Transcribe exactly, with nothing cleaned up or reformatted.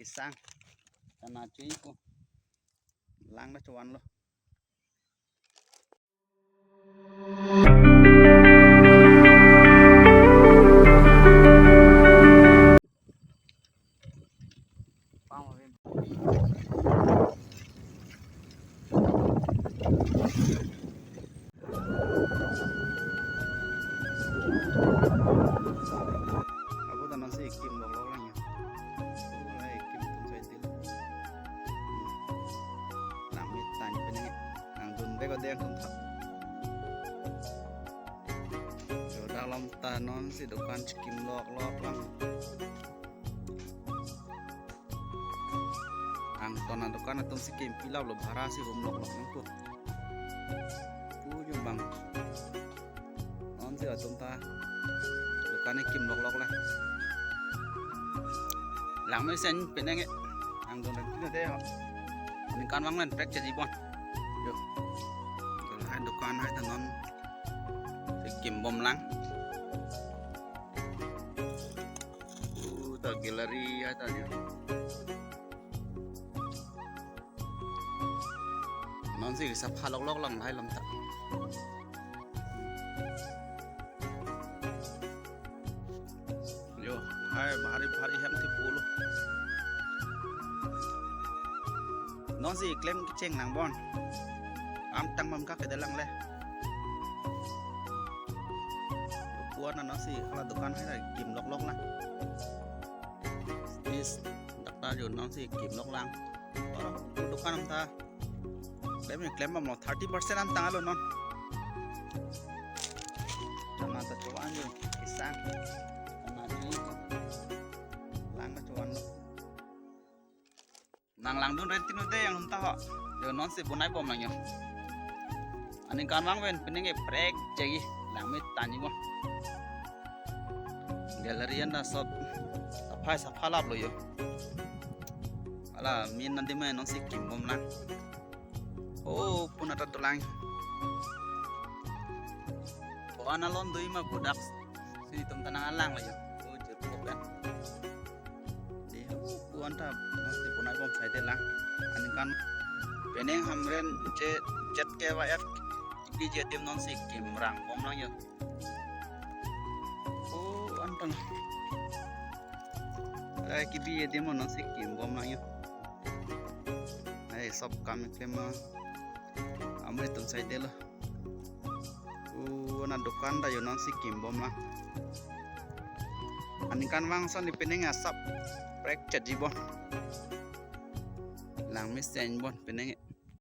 Isang. Kana chui ko. Lang na chuan lo. Abu ta nonsi kim lok lok lang ya. Lai kim tum sai til. Lang mit tan penang. Nang dun be ko deng tum thak. Yo, dalam ta nonsi dukan chikim lok lok lang. Angton adukan atum si kim pilap lo, bhara si hum lok lok nangkut. Pu jum bang. Nonsi atum ta dukan ni kim lok lok lang. Lang mesen penang e. Angton dan kilo de ho. Ningkan vang len prek jadi bon. Yo. Hai dukan hai ta non. Si kim bom lang. Uh, ta gallery hai ta ni. Nonsi sapha lok lok lang hai lam ta. Yo, hai bhari bhari hem si pulo. Nonsi klem kecheng lang bon. Am tang bam kak kedalang le. Puan na nonsi hala dukan hai na kim lok lok na. Is dakta jo nonsi kim lok lang. Oro dukan am ta. Klem klem bam lo thirty percent an tang alo non. Tama ta chuan jo isang. Tama jo. Lang ta chuan lo. Nang lang dun ren tinu de yang hum ta ho. Yo nonsi bonai bom lang yo. Aningkan vang ven penang e prek jagi lang mit tani bon. Gallery an ta sop saphai sapha lap lo yo. Hala min nadi me nonsi kim bom lang. Oh, puna ta tulang. Ko ana lon dui ma budak. Si tum ta nang alang lo yo. Oh, jepop ya. Di, oh, kuan ta nonsi bonai bom sai de lang. Aningkan penang Hamren je Z K Y F K B J team nonsi kim rang bom lang yo. Oh, anton. Ai K B J team nonsi kim bom lang yo. Ai sop kam klem ma. Amri tum sai de lo. Uh, na dukan ta yo nonsi kim bom lang. Aningkan vang son di penang asap prek chaji bon. Lang mesen bon penang.